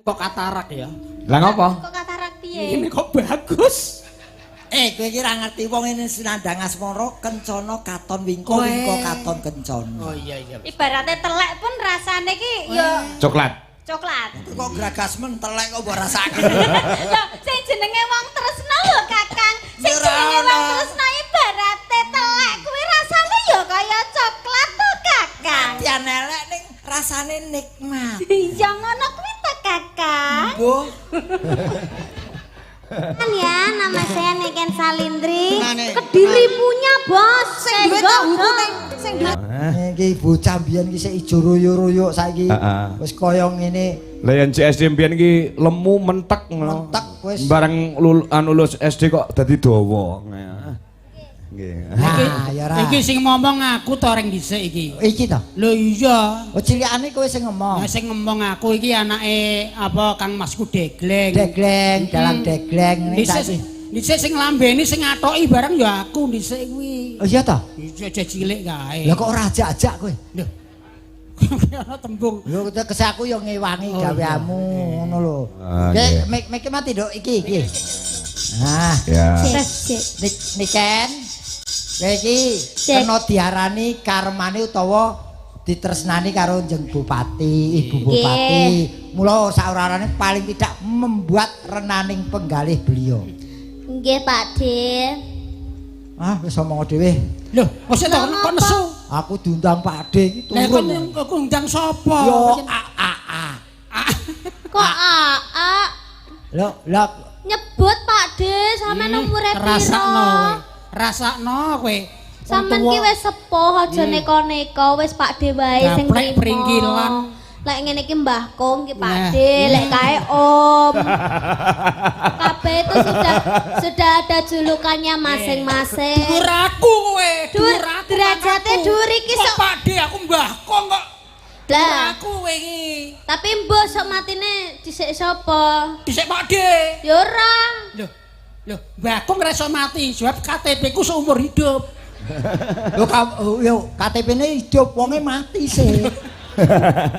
Kok katarak ya? Lah, ngopo? Kok katarak piye? Ini kok bagus. Eh, kowe iki ra ngerti wong ini sinandang asmara kencana katon wingko, Kowe. wingko katon kencana. Oh iya. Ibaratnya telek pun rasane ki ya Coklat. Coklat. Kok gragas men telek kok mbok rasake. Lho, sing jenenge wong tresna lho, Kakang. Sing Ya ora jenenge wong ono. Tresna ibarate telek kuwi rasane ya kaya coklat to, Kakang. Tian elek ning rasane nikmat. Iya, ngono kuwi to, Kakang. Mbuh. Kan ya, nama saya Niken Salindri. Nane. Kediri punya, Bos. Sing duwe tahuku ning sing duwe. Iki bocah mbiyen ki sik ijo royo-royo, saiki wis kaya ngene. Lah, yen SD mbiyen iki lemu mentek ngono. Mentek wis. Bareng anu lulus SD kok dadi dawa. Nggih. Nah, ya ora. Iki sing ngomong aku to reng dhisik iki. Iki to. Lho iya. Oh, cilikane kowe sing ngomong. Nah, sing ngomong aku iki anake apa Kang Masku Degleng. Degleng, dalang degleng ngene Dhisik saiki. Dhisik sing lambene sing ngatoki barang ya aku dhisik kuwi. Oh iya to? Iya, aja cilik kae. Lah, kok ora ajak-ajak kowe? Lho. Ana tembung. Lho, tegese aku ya ngewangi Oh, gaweamu ngono lho. Ah, Oke, nggih. mik mik mati, Nduk, iki iki. Nah, Ya. Cek, cek. Niken. Kowe iki Cek. kena diarani karmane utawa ditresnani karo Jeng Bupati, Ibu Bupati. Mula saurarane paling tidak membuat renaning penggalih beliau. Nggih, Pak De. Ah, wis omong dhewe. Lho, kok sik to Lah, kok nesu? Aku diundang Pak De iki Lah, kon turun. aku undang sapa? Yo a a a. Kok a a Lho, lho. Nyebut Pak De, sampean umure piro? Rasakno kowe. Rasakno kowe. Sampeyan ki wis sepuh, aja neko-neko, wis Pak De wae sing Gaplek trimo. pringkilan. Lek ngene iki Mbah Kong ki Pak Nah. De, lek kae Om. Kabeh itu sudah ada julukannya masing-masing. Dhuwur aku kowe, Dhuwur, dhuwur aku. derajate anakku. dhuwur iki Kok sok- Pak De, aku Mbah Kong kok. Dhuwur Lah, aku kowe iki. Tapi mbah sok matine dhisik sapa? Dhisik Pak De. Ya ora. Lho, lho, Mbah Kong ora iso mati sebab KTP ku seumur hidup. Lho, oh, yo KTP-ne hidup, wonge mati sih.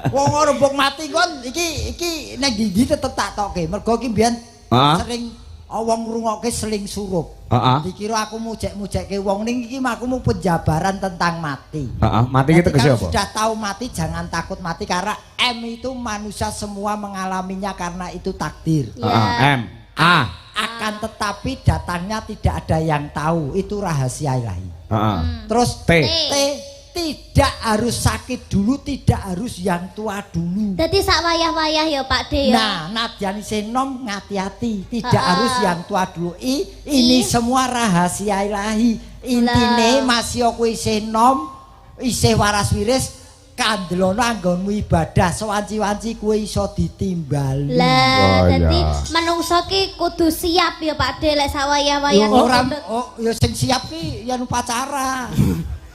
Wong ora mbok mati kon iki iki ning ndi tetep tak tokke. Mergo iki mbiyen sering wong ngrungokke seling surup. Dikira aku mujek-mujekke wong, ning iki aku mau penjabaran tentang mati. Heeh, mati ki Jadi tegese kalau apa? sudah tahu mati, jangan takut mati karena M itu manusia semua mengalaminya karena itu takdir. Ya. Heeh, M A. Akan tetapi datangnya tidak ada yang tahu, itu rahasia ilahi. Terus T. T, tidak harus sakit dulu, tidak harus yang tua dulu. Dadi sak wayah-wayah ya, Pak De, ya. Nah, nadyan isih nom ngati-hati, tidak harus yang tua dulu. I, ini I. semua rahasia ilahi. Intine Lah. masih kowe isih nom, isih waras wiris, kandelono anggonmu ibadah, sewanci-wanci kowe iso ditimbali. Lah, Oh, dadi iya. manungsa ki kudu siap ya, Pak De, lek sak wayah-wayah. Yo ora, oh, ya sing siap ki yen upacara.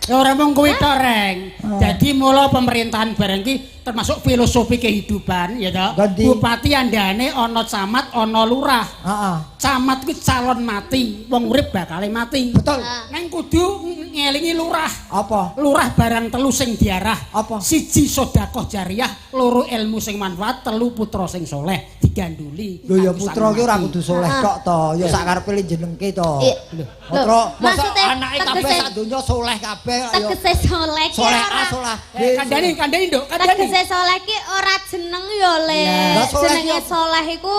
Ya ora mung kuwi tok, Reng. Dadi mula pemerintahan bareng ki termasuk filosofi kehidupan ya toh. Ganti. Bupati andane ana camat, ana lurah. Camat kuwi calon mati, wong urip bakale mati. Betul. Neng kudu ngelingi lurah. Apa? Lurah barang telu sing diarah. Apa? Siji sedekah jariah, loro ilmu sing manfaat, telu putra sing soleh diganduli. Lho ya, Aku putra ki ora mati. kudu soleh tok to, ya sak karepe le jenengke to. Iya. Putra, Lho, masa maksudnya anake kabeh sak donya soleh kabeh ya. Tegese soleh ki Soleh A, ora soleh B. Eh, kandhani, kandhani, Nduk, kandhani. Tegese soleh ki ora jeneng ya, Le. Lah, soleh ki Jenenge apa? soleh iku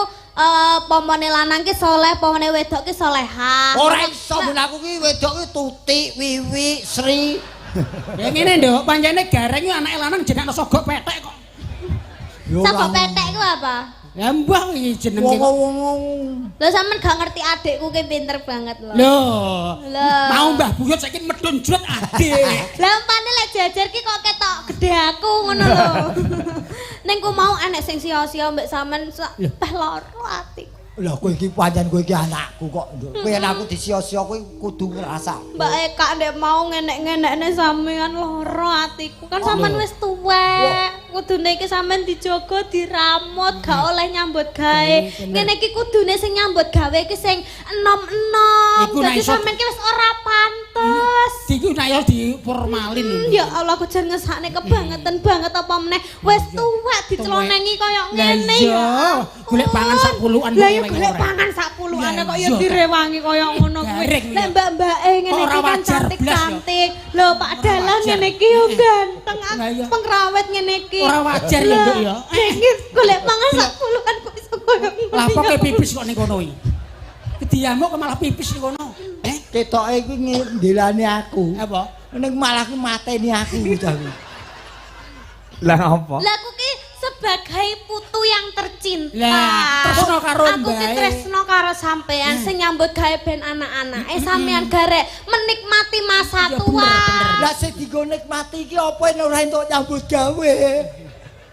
pomone lanang ki soleh, pomone wedok ki solehah. Ora iso mun aku ki wedok ki Tuti, Wiwi, Sri. Ya ngene, Nduk, pancene gareng ku anake lanang jenengno sogok petek kok. Yo Sapa ora. petek ku apa? Ya mbah iki jenenge. Wong wong. Lho, sampean gak ngerti adikku ki pinter banget lho. Lho. Lho. Mau Mbah Buyut saiki medun jrut adik. Lah, umpane lek jajar ki kok ketok gede aku ngono lho. Ning ku mau enek sing sia-sia mbek sampean sak peh loro atiku. Lah, kowe iki pancen kowe iki anakku kok. Nduk. Kowe yen aku disia-sia kowe kudu ngrasa. Mbak Eka ndek mau ngenek-ngenekne sampean loro atiku. Kan sampean wis tuwek. Kudune iki sampean dijogo, diramut, gak oleh nyambut gawe. Ngene iki kudune sing nyambut gawe iki sing enom-enom. Iku nek Dadi iso- sampean ki wis ora pantes. atos. Iki nek ya di formalin. Ya Allah, aku jan ngesakne kebangetan banget apa meneh wis tuwek dicelonengi kaya ngene ya. Golek pangan sak pulukan. Lah ya golek pangan sak pulukane kok ya direwangi kaya ngono kuwi. Nek mbak-mbake ngene iki kan cantik-cantik. Lho Pak Dalang ngene iki yo ganteng, pengrawit ngene iki. Ora wajar ya, Nduk ya. Iki golek pangan sak pulukan kok iso kaya ngono. Lah pokoke pipis kok ning kono iki. Diamuk kok malah pipis ning kono. Ketoke kuwi ndelani aku. Apa? Ning malah kuwi mateni aku bocah kuwi. Lah apa? Lah aku ki sebagai putu yang tercinta. Lah, tresno karo aku ki tresno karo sampean sing nyambut gawe ben anak-anake sampean garek menikmati masa tua. Lah sing dienggo nikmati iki apa nek ora entuk nyambut gawe?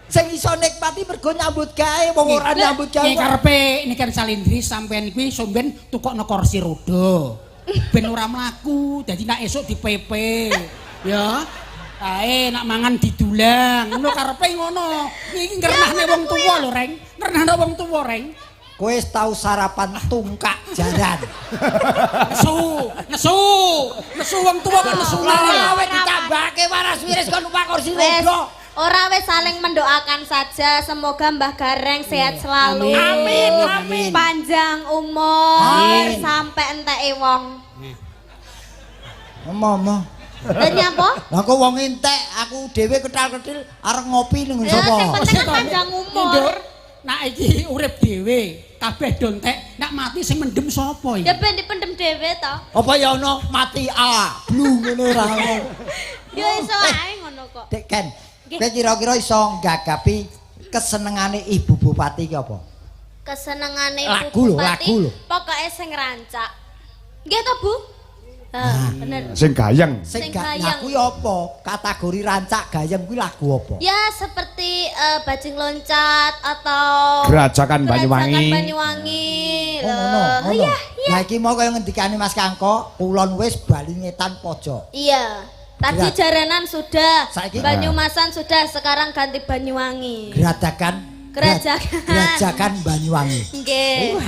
Sing iso nikmati mergo nyambut gawe, wong ora nyambut gawe. Iki karepe Niken Salindri sampean kuwi somben tukokno kursi roda. Ben ora mlaku, dadi nek esuk dipepe. Ya. Kae nak mangan didulang, ngono karepe ngono. Iki ngrenahne wong tuwa lho, Reng. Ngrenahne wong tuwa, Reng. Kowe wis tau sarapan tungkak jaran. Nesu, nesu. Nesu wong tuwa kok nesu. Lah wis ditambahke waras wiris kon numpak kursi roda. Ora wis saling mendoakan saja, semoga Mbah Gareng sehat selalu. Amin, amin. Panjang umur sampai enteke wong. Omong-omong. Lah nyapa? Lah kok wong entek, aku dhewe ketal-ketil arep ngopi ning nggon sapa? Sing penting kan panjang umur. Nak iki urip dhewe, kabeh do entek, nak mati sing mendem sapa iki? Ya ben dipendem dhewe to. Apa ya ana mati A, blu ngono ora ono. Ya iso ae ngono kok. Dek Ken, kowe kira-kira iso nggagapi kesenengane Ibu Bupati ki apa? Kesenengane Ibu Bupati pokoke sing rancak. Nggih to, Bu? Bener. Sing gayeng. Sing gayeng kuwi apa? Kategori rancak gayeng kuwi lagu apa? Ya seperti bajing loncat atau Gerajakan Banyuwangi. Banyuwangi. Oh, ngono. Iya, iya. Lah iki mau kaya ngendikane Mas Kangko, kulon wis bali ngetan pojok. Iya. Tadi jaranan sudah, saiki Banyumasan sudah, sekarang ganti Banyuwangi. Gerajakan Banyuwangi. Nggih.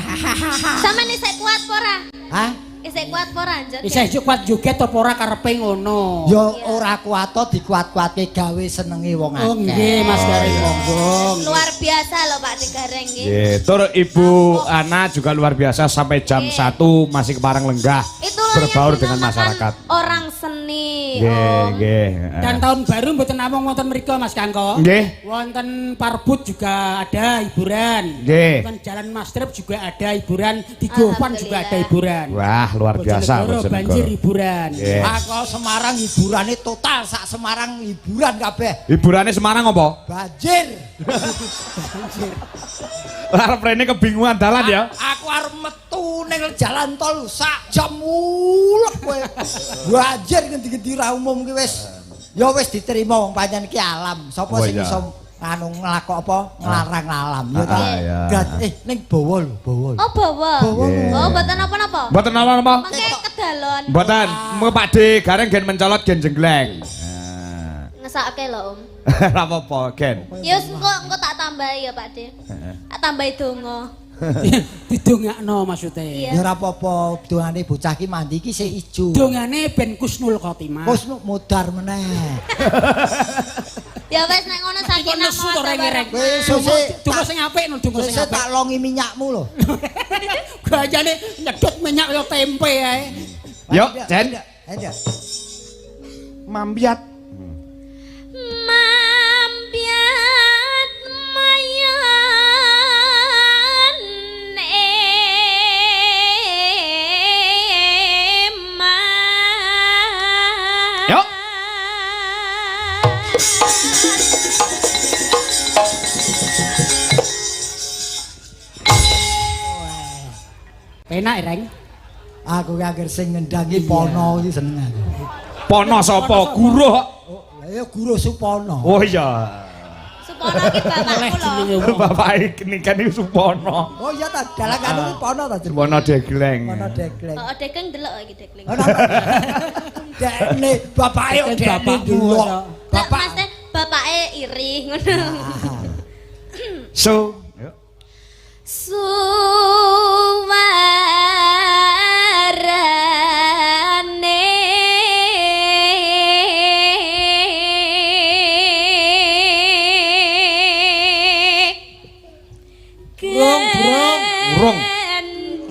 Sampeyan isih kuat apa ora? Hah? Isih kuat apa ora njuk? Isih kuat joget apa ora karepe ngono. Ya ora kuat to dikuat-kuatke gawe senenge wong akeh. Oh nggih Mas Gareng monggo. Luar biasa lho Pak Gareng nggih. Nggih, tur Ibu Ana juga luar biasa sampai jam 1 masih kepareng lenggah. Itulah berbaur dengan masyarakat. Orang seni. Nggih, nggih. Dan tahun baru mboten namung wonten mriku Mas Kangko. Nggih. Wonten Parbut juga ada hiburan. Nggih. Wonten Jalan Mastrip juga ada hiburan, di Gopan juga ada hiburan. Wah, luar biasa. Banjir hiburan. Yes. Aku Semarang hiburane total, sak Semarang hiburan kabeh. Hiburane Semarang apa? Banjir. Banjir. Arep rene kebingungan dalan ya. Aku arep metu ning jalan tol sak jam mulek kowe. Banjir ngendi-ngendi ra umum ki wis. Ya wis diterima wong pancen iki alam. Sapa sing iso anu nglakok apa nglarang alam ya ta. Ning bawa lho, bawa. Oh, bawa. Oh, mboten napa-napa. Mboten napa-napa. Mengke kedalon. Mboten. Mengke Pak De Gareng gen mencolot gen jenggleng. Ngesake lho, Om. Ora apa-apa, gen. Ya wis engko tak tambahi ya, Pak De. Tak tambahi donga. Didongakno maksude. Ya ora apa-apa, dongane bocah ki mandi ki sik ijo. Dongane ben kusnul khotimah. Kusnul modar meneh. Ya wis nek ngono saking nesu to reng-reng. Wis donga sing apik no donga sing apik. Tak longi minyakmu lho. Gayane nyedot minyak kaya tempe ae. Yo, Jen. Mambiat. Mambiat mayan eman. Yo. Penak Reng. Aku ki anggere sing ngendangi Pono iki seneng aku. Pono sapa? Guru. Lah ya Guru Supono. Oh iya. Supono iki bapakku lho. Bapake Niken iki Supono. Oh iya ta, dalang anu iki Pono ta. Supono Degleng. Pono Degleng. Heeh, Degleng delok iki Degleng. Dekne bapake dekne delok. Bapak Mas bapake iri ngono. So suwarane Urung, durung, urung.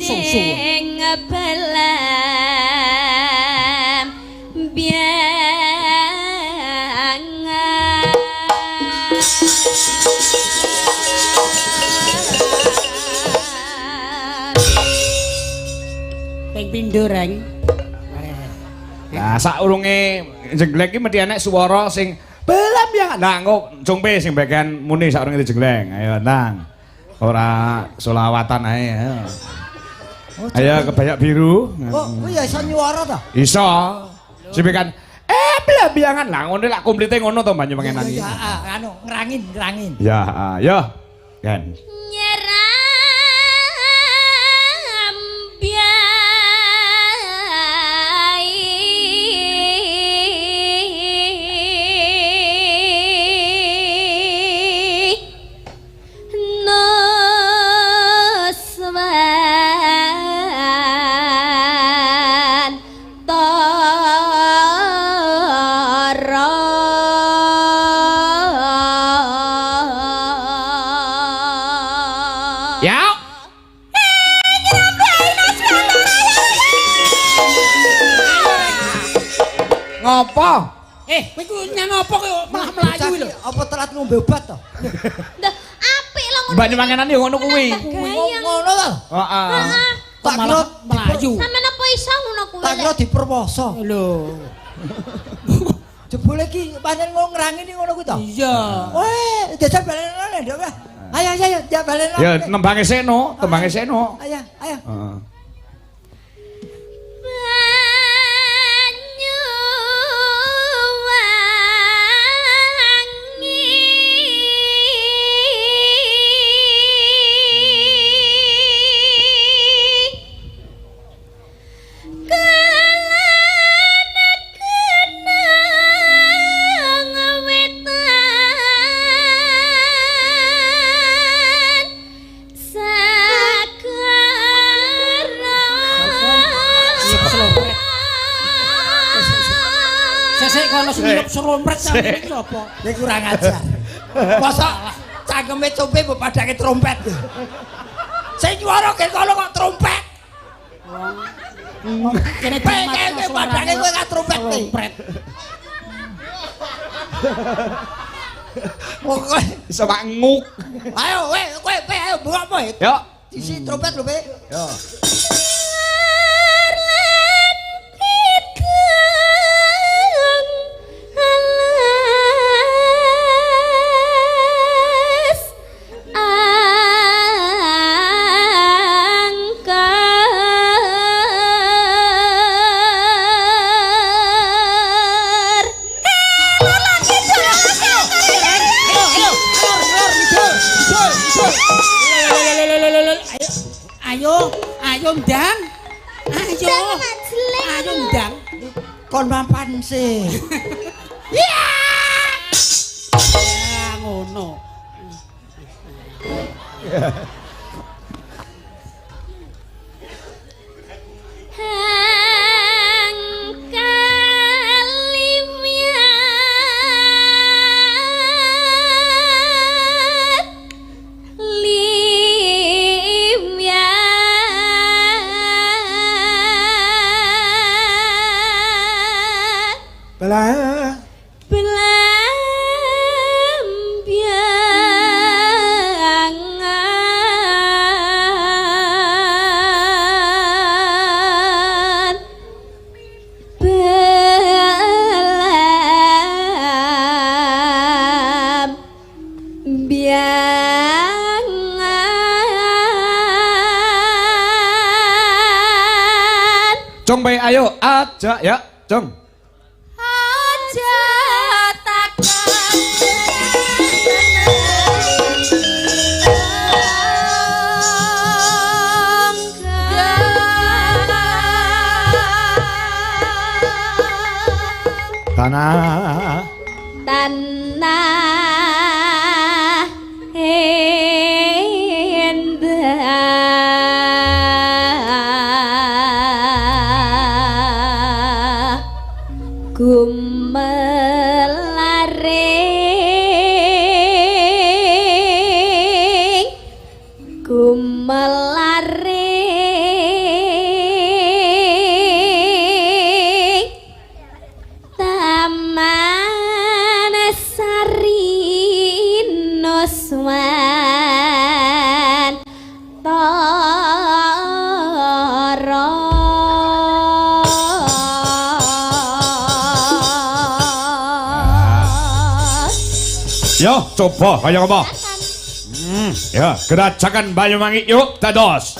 Susu. Belam biangan. Ping pindho, Reng. Lah saurunge jengleng iki mesti enek swara sing belam ya. Lah engko cungpe sing bagian muni saurunge dijengleng. Ayo nang. Ora selawatan ae. Ayo. Ayo kebanyak biru. Oh, kuwi ya iso nyuara to? Iso. Sing bagian belambiangan lah ngono lak komplite ngono to Banyuwangenan iki. Ya, anu ngrangin, ngrangin. Ya, ya. Kan. Nyeram biai nuswan tara. Ya. Ngopo? Kowe ku nyang apa kowe malah mlayu lho. Apa telat ngombe obat to? Dah, apik lho ngono. Banyuwangenan yo ngono kuwi. Ngono to. Heeh. Tak kira Malah mlayu. Sampeyan apa iso ngono kuwi? Tak kira diperwoso. Lho. Jebule iki pancen ngono ngrangin ngono kuwi to. Iya. Weh, jajal balenono nduk. Ayo ayo ayo, jak balenono. Ya nembange seno, tembange seno. Ayo, ayo. Heeh. Banyuwangi kelana kenang wetan sagara. Sesek kono sing nyirup serompret sampeyan iki sapa? Iki kurang ajar. Mosok cangkeme cumpe mbok padake trompet. Sing nyuara ke kono kok trompet. Kene Kene padake kowe kan trompet. Trompet. Wong kowe Iso mak nguk. Ayo kowe kowe pe ayo bungok apa? Yo. Isi trompet lho, Pe. Yo. Lan pitung alas angker. Ayo, ayo, lor, lor, ngidul, ngidul, ngidul. Ayo, ayo, ayo ndang. Ayo. Ayo ndang. Kon mampan sih. Ya ngono. Hang kalimyat limyat Belah. Belambiangan belambiangan. Cung pe ayo aja ya, Cung. Aja takon Tanah. Tanah endah gumelaring Gumelare Taman Sari Nuswan Tara. Yo, coba kaya apa? Ya, Gerajakan Banyuwangi yuk dados.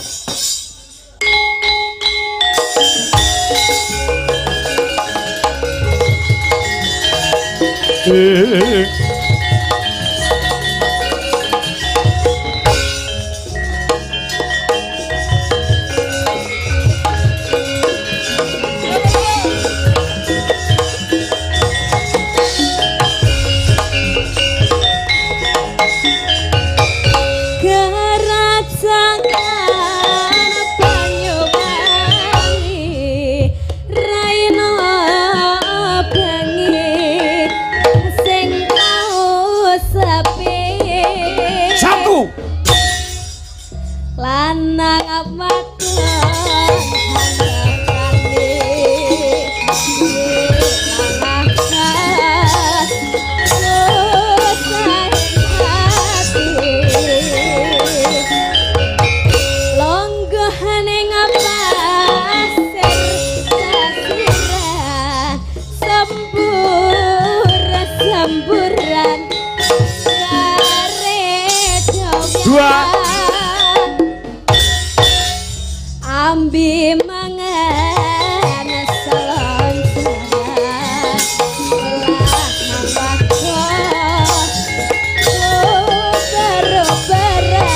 Gerajakan Banyuwangi raina bengi sing tau sepi. Satu. Lanang wadon handakane semburan Dua. Ambi mangan selonseran beroberan.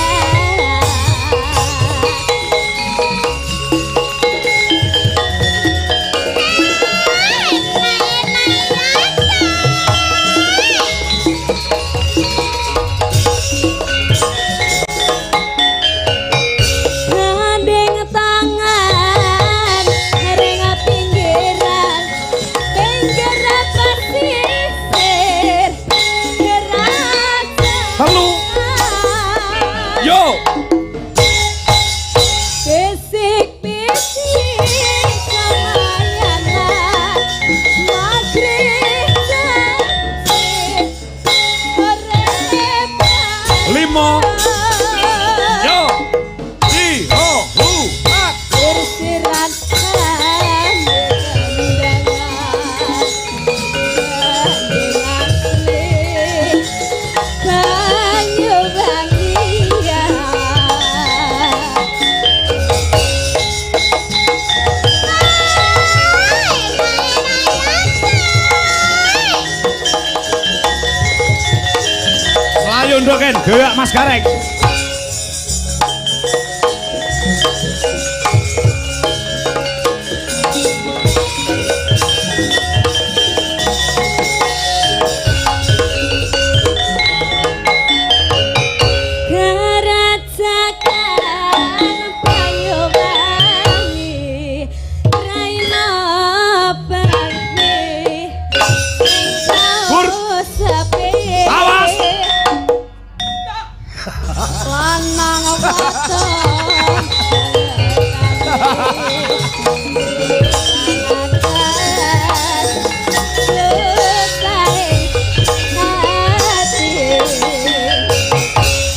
Gandeng tangan ring pinggiran pinggir pesisir Gerajakan. Telu. Yo. Bisik-bisik kamayanan maghrib sesih Lima. Yo. Ti ho hu ak. Sirsiran Banyuwangi. Melayu ndoken gerak Mas Gareng. Gerajakan Banyuwangi raina bengi sing Bur. tau sepi. Awas. Lanang wadon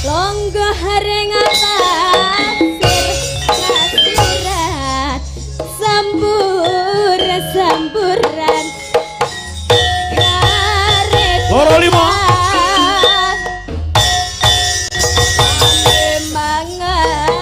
Longgo ring pasir kasiran sembur semburan karet Loro lima. Mangan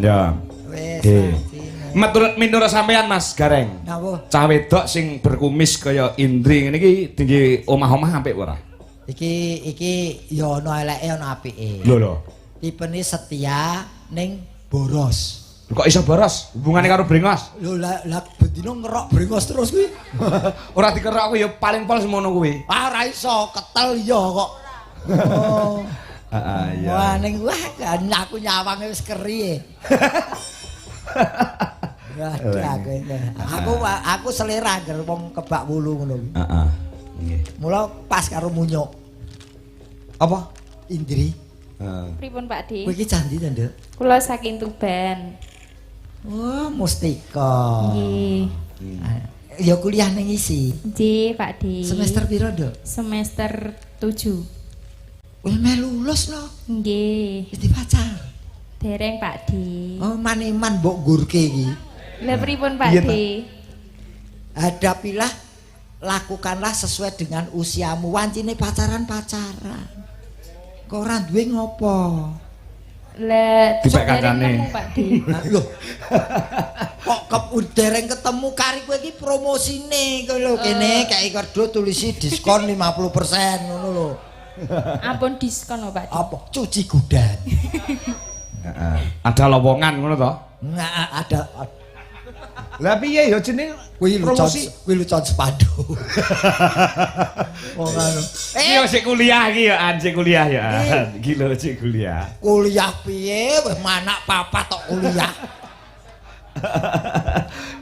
Ya. Wis. Menurut minurut sampean Mas Gareng. Napa? Cah wedok sing berkumis kaya Indri ngene iki tinggi omah-omah apik ora? Iki iki ya ana eleke ana apike. Lho lho. Tipene setia ning boros. Kok iso boros? Hubungane karo brengos? Lho lah lah bendina ngerok brengos terus kuwi. Ora dikerok kuwi ya paling pol semono kuwi. Ah ora iso, ketel ya kok. Oh. Heeh iya. Wah ning wah aku nyawange wis keri e. Wah, aku selera angger wong kebak wulu ngono kuwi. Heeh. Nggih. Mula pas karo munyuk. Apa? Indri. Heeh. Pripun Pak Di? Kowe iki candi ta, Nduk? Kula saking Tuban. Wah, mustika. Nggih. Ya kuliah ning isi. Nggih, Pak Di. Semester piro, Nduk? Semester 7. Wis meh lulus lho. Nggih. Wis dipacar. Dereng Pak Di. Oh, maneman mbok nggurke iki. Lah pripun Pak Di? Hadapilah, lakukanlah sesuai dengan usiamu. Wancine pacaran-pacaran. Kok ora duwe ngopo? Lah Dipek kancane. Pak Di. Lho. Kok dereng ketemu kari kowe iki promosine kowe lho kene kei kado tulisi diskon 50% ngono lho. Ampun diskon lho Pak Di. Apa? Cuci gudang. Heeh. Ada lowongan ngono to? Enggak ada. Lah piye ya jeneng promosi kuwi lucon sepadu. Wong anu. Iki yo sik kuliah iki ya, an sik kuliah ya. Iki lho sik kuliah. Kuliah piye wis manak papat tok kuliah.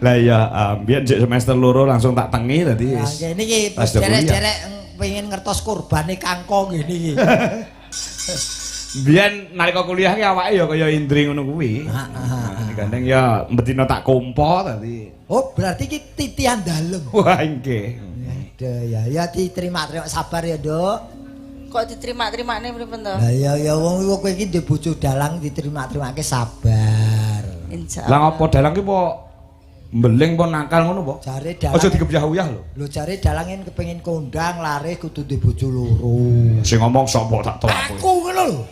Lah iya, mbiyen sik semester 2 langsung tak tengi dadi wis. Lah ngene iki derek-derek pengen ngertos kurbane kangkong ngene iki. Mbiyen nalika kuliah ki awake ya kaya Indri ngono kuwi. Heeh. Gandeng ya mbedina tak kompo dadi. Oh, berarti iki titian dalem. Wah, nggih. Aduh ya, ya diterima-terima sabar ya, Nduk. Kok diterima-terimane pripun to? Lah ya ya wong kowe iki ndek bojo dalang diterima-terimake sabar. Insyaallah. Lah ngopo dalang ki po mbeling po nakal ngono po? Jare dalang. Aja dikebyah-uyah lho. Lho jare dalang kepengin kondang lare kudu ndek bojo loro. Sing ngomong sapa tak tau aku. Aku ngono lho.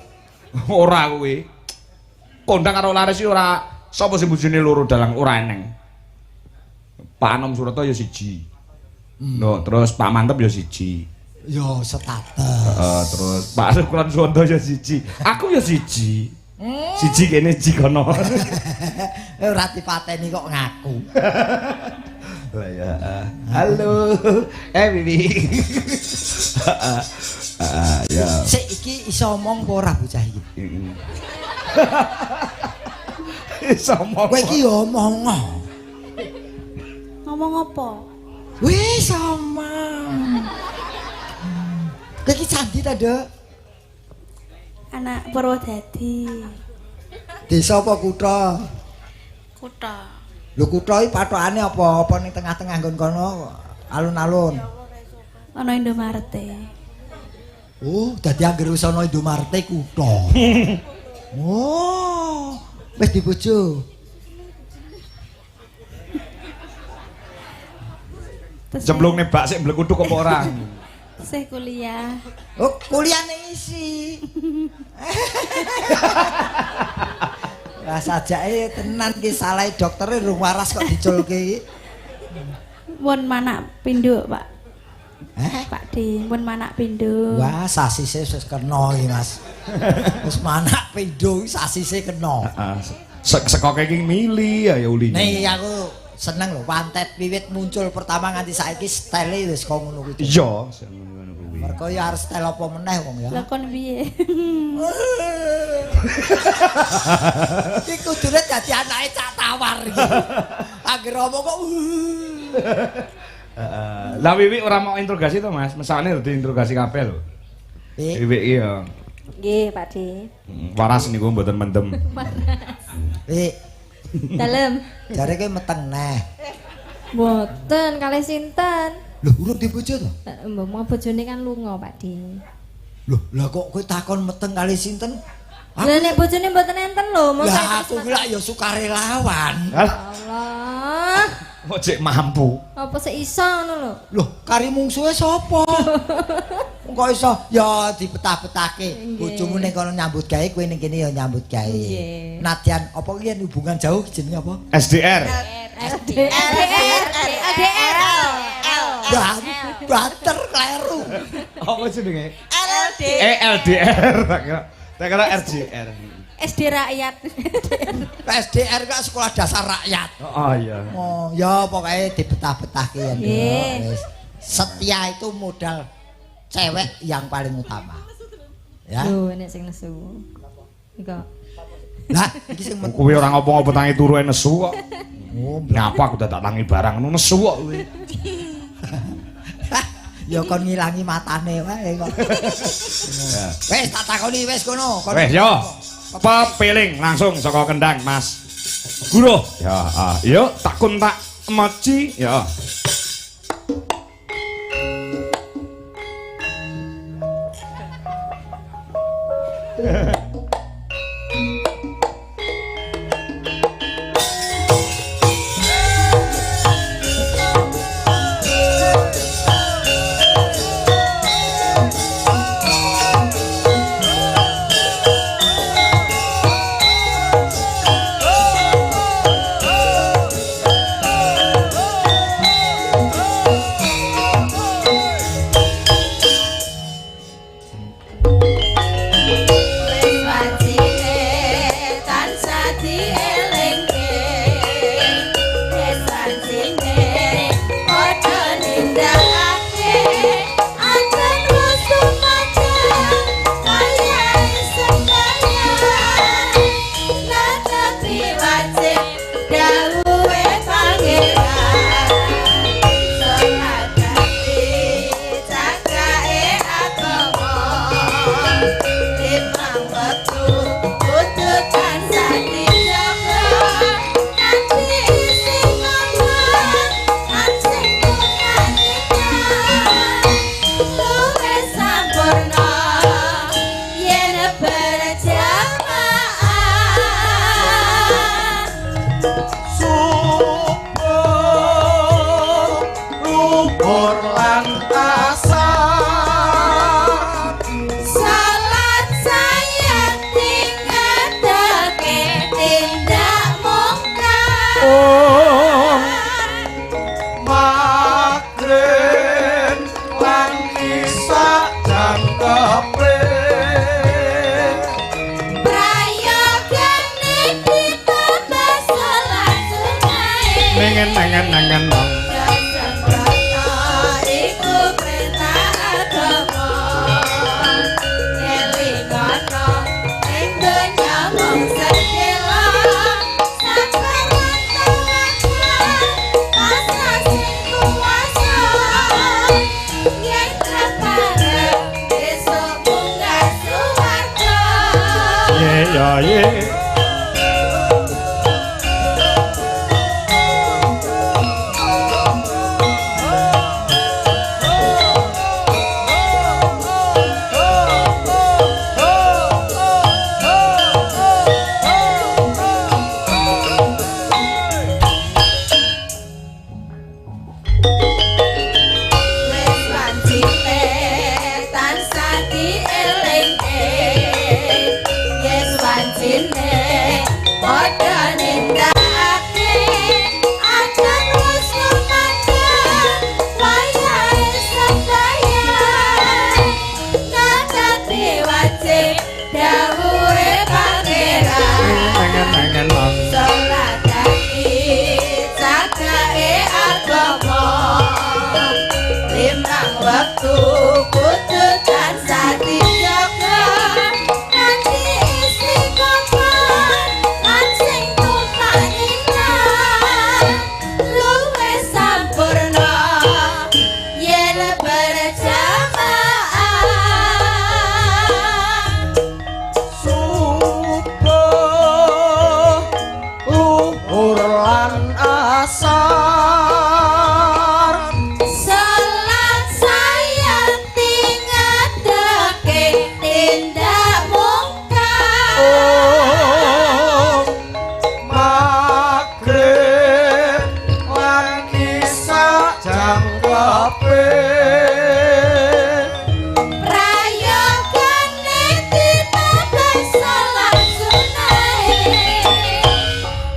Ora kuwi. Kondang karo laris iki ora sapa sing bojone loro dalang ora eneng. Pak Anom Surata ya siji. Lho, terus Pak Mantep ya siji. Ya status. Heeh, terus Pak Sukron Suwondo ya siji. Aku ya siji. Siji kene siji kono. Ora dipateni kok ngaku. Lah ya. Halo. Bibi. Ya. Sik iki iso omong apa ora bocah iki? Iso omong. Kowe iki ya omong. Ngomong apa? Wis omong. Kowe iki candi ta, Nduk? Anak Purwodadi. Desa apa kutha? Kutha. Lho kutha iki pathokane apa? Apa ning tengah-tengah nggon kono alun-alun? Ana Indomaret. Oh, dadi anggere wis ana Indomaret kutha. Oh, wis dibojo. Cemplungne bak sik mblekuthuk apa ora? Sih kuliah. Oh, kuliah ning isi. Lah sajake tenan ki salahe doktere rung waras kok diculke iki. Pun manak pindho, Pak. Eh? Pak D, pun manak pindho. Wah, sasise wis kena iki, Mas. Wis manak pindho iki sasise kena. Heeh. Sekoke iki mili ya uline. Nih aku seneng lho, wantet wiwit muncul pertama nganti saiki style wis kok ngono kuwi. Iya, ngono kuwi. Mergo ya arep style apa meneh wong ya. Lah kon piye? Iki kudune dadi anake Cak Tawar iki. Angger omong kok. Heeh. Lah Wiwi ora mau interogasi to, Mas? Mesakne dadi interogasi kabeh lho. Wiwi iki ya. Nggih, Pak D. Waras niku mboten mendem. Waras. Wik. Dalem. Jare kowe meteng neh. Mboten kalih sinten? Lho, urung dibojo to? Mbok mau bojone kan lunga, Pak D. Lho, lah kok kowe takon meteng kalih sinten? Lah nek bojone mboten enten lho, mosok. Lah aku ki lak ya sukarelawan. Allah. Kok jek mampu. Apa sik iso ngono lho? Loh, kari mungsuhe sapa? Kok iso ya dipetah-petahke. Bojomu ning kono nyambut gawe, kowe ning kene ya nyambut gawe. Nadyan apa ki yen hubungan jauh jenenge apa? SDR. SDR. LDR. L. Banter kleru. Apa jenenge? LD. LDR. Tak kira RJR. SD rakyat. SDR kok sekolah dasar rakyat. Oh iya. Oh, ya pokoknya dibetah-betahke ya. Wis. Setia itu modal cewek yang paling utama. Ya. Lho, nek sing nesu. Iku. Lah, iki sing kuwi ora ngopo-ngopo tangi turu nesu kok. Oh, nyapa aku dadak tangi barang ngono nesu kok kuwi. Ya kon ngilangi matane wae kok. Wis tak takoni wis kono. Wis yo. Pepeling langsung saka kendang Mas Guruh. Ya, yuk takun tak moci ya.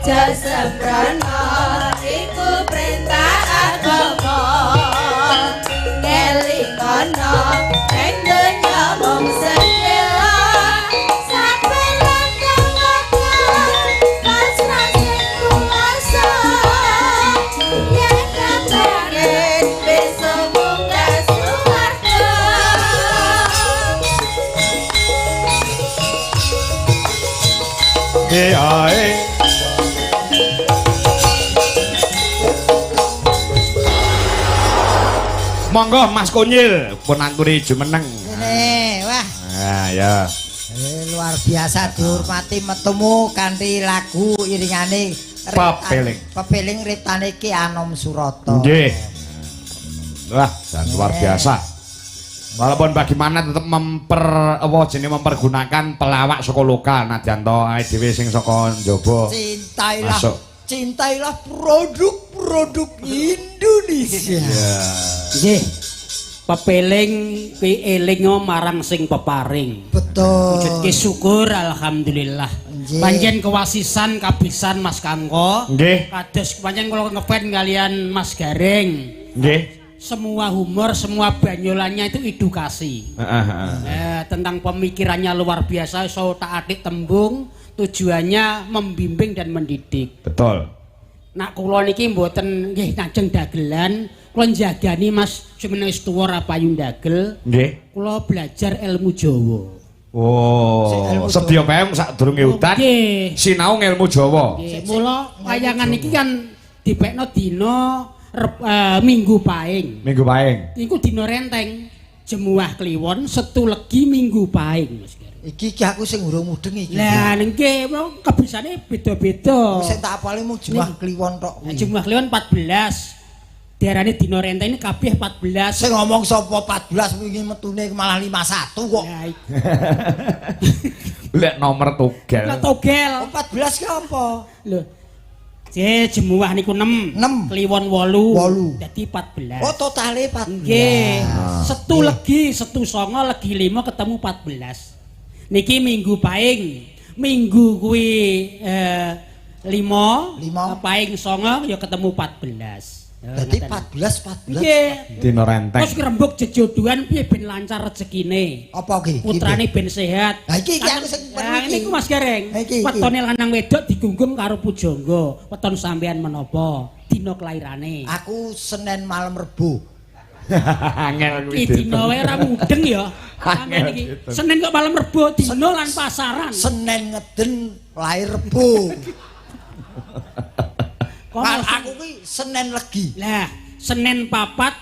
Aja sembrono iku perintah agama. Ngelingono ning donya mung sedhela. Saben langkah pasrah sing kuwasa. Yen kepengen besok munggah swarga. Ae. Monggo Mas Konyil pun anturi jumeneng. Ngene, wah. Ah ya. Luar biasa dihormati metumu kanthi lagu iringane Pepeling. Pepeling riptane Ki Anom Suroto. Nggih. Wah, dan luar biasa. Walaupun bagaimana tetep mempergunakan pelawak saka lokal nadyan to awake dhewe sing saka njaba. Cintailah, Masuk. cintailah produk-produk Indonesia. Nggih. Pepeling kuwi elinga marang sing peparing. Betul. Wujudke syukur alhamdulillah. Nggih. Pancen kewasisan kabisan Mas Kangko. Nggih. Kados pancen kula ngefan kalian Mas Gareng. Nggih. Semua humor, semua banyolannya itu edukasi. Heeh, heeh. Tentang pemikirannya luar biasa, so tak atik tembung, tujuannya membimbing dan mendidik. Betul. Nak kula niki mboten nggih ngajeng dagelan, kula njagani Mas sumene wis tuwa ora payu dagel. Nggih. Kula belajar ilmu Jawa. Oh, sedya PM sadurunge udan Nggih. sinau ngelmu Jawa. Nggih, mula wayangan iki kan dipekno dina Minggu Paing. Minggu Paing. Iku dina renteng. Jemuah Kliwon, Setu Legi Minggu Paing Mas Gareng. Iki iki aku sing urung mudeng iki. Lah nggih, kebisane beda-beda. Sing tak apale mung Jemuah Kliwon tok kuwi. Jemuah Kliwon 14. Diarani dina renteng ini kabeh 14. Sing ngomong sapa 14 wingi metune malah 51 kok. Lah iki. Lek nomor togel. Lah togel. Oh, 14 ki apa? Lho. Jemuah niku 6. 6. Kliwon 8. Dadi 14. Oh, totale 14. Nggih. Setu Legi, Setu 9, Legi 5 ketemu 14. Niki Minggu Paing. Minggu kuwi 5, Paing 9 ya ketemu 14. Dadi 14 14. Nggih. Dina renteng. Terus ngrembug jejodohan piye ben lancar rezekine. Apa ki? Putrane ben sehat. Lah iki iki aku sing perlu. Niku Mas Gareng. Wetone lanang wedok digunggung karo pujangga. Weton sampean menapa? Dina kelairane. Aku Senin malam Rebo. Angel kuwi. Iki dina wae ora mudeng ya. Sampeyan iki Senin kok malam Rebo, dina lan pasaran. Senin ngeden lahir Rebo. Aku ki Senin Legi. Lah, Senin 4,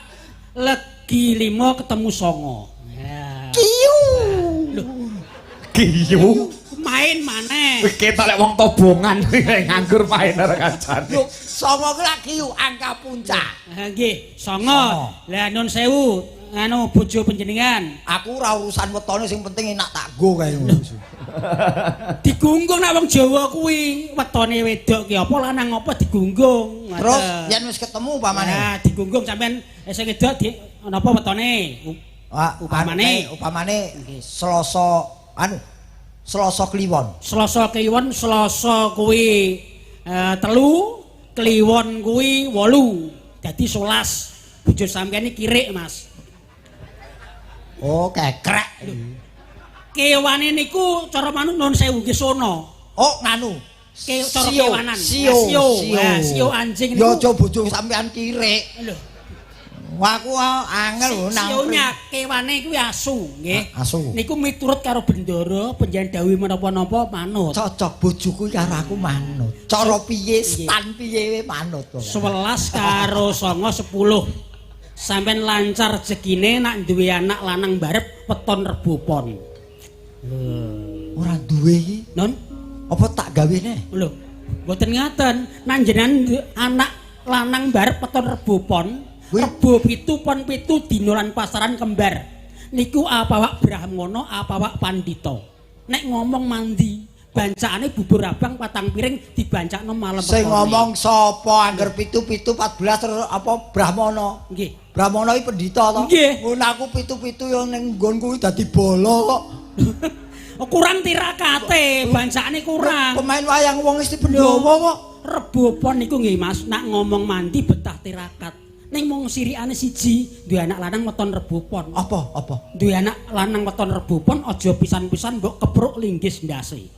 Legi 5 ketemu 9. Ya. Kiyu. Lho. Kiyu. Main maneh. Kowe ketok lek wong tobongan nganggur main karo kancane. Lho, 9 ki lak kiyu angka puncak. Ha nggih, 9. Lah nun sewu, anu bojo panjenengan. Aku ora urusan wetone sing penting enak tak nggo kae ngono. Digunggung nek wong Jawa kuwi wetone wedok ki apa lanang apa digunggung. Terus yen wis ketemu upamane. Nah, digunggung sampean sing wedok di napa wetone? Upamane upamane Selasa anu Selasa Kliwon. Selasa Kliwon, Selasa kuwi 3, Kliwon kuwi 8. Dadi 11. Bojo sampean iki kirik, Mas. Oh, kekrek. Kewane niku cara manuk nun sewu nggih sono. Oh, nganu. Cara kewanan. Sio. Sio anjing niku. Ya aja bojo sampean kirik. Lho. Wah, aku angel nang. Sionya kewane kuwi asu, nggih. Asu. Niku miturut karo bendara panjenengan dawuh menapa-napa manut. Cocok bojoku karo aku manut. Cara piye, stan piye manut kok. 11 karo 9 10. Sampeyan lancar rezekine nak duwe anak lanang barep weton Rebo Pon. Ora duwe iki. Non? Apa tak gawene? Lho, mboten ngaten. Nang jenengan anak lanang barep weton Rebo Pon, Rebo 7 Pon 7 dina lan pasaran kembar. Niku apawak Brahmana, apawak pandita. Nek ngomong mandi, bancakane bubur abang patang piring dibancakno malam. Sing ngomong sapa angger 7 7 14 terus apa Brahmana? Nggih. Brahmana iki pendhita to? Nggih. Ngono aku 7 7 yo ning nggonku dadi bala kok. Kurang tirakate, bancakane kurang. Pemain wayang wong mesti Pandhawa kok. Rebo Pon niku nggih Mas, nak ngomong mandi betah tirakat. Ning mung sirikane siji, duwe anak lanang weton Rebo Pon. Apa? Apa? Duwe anak lanang weton Rebo Pon aja pisan-pisan mbok kepruk linggis ndase.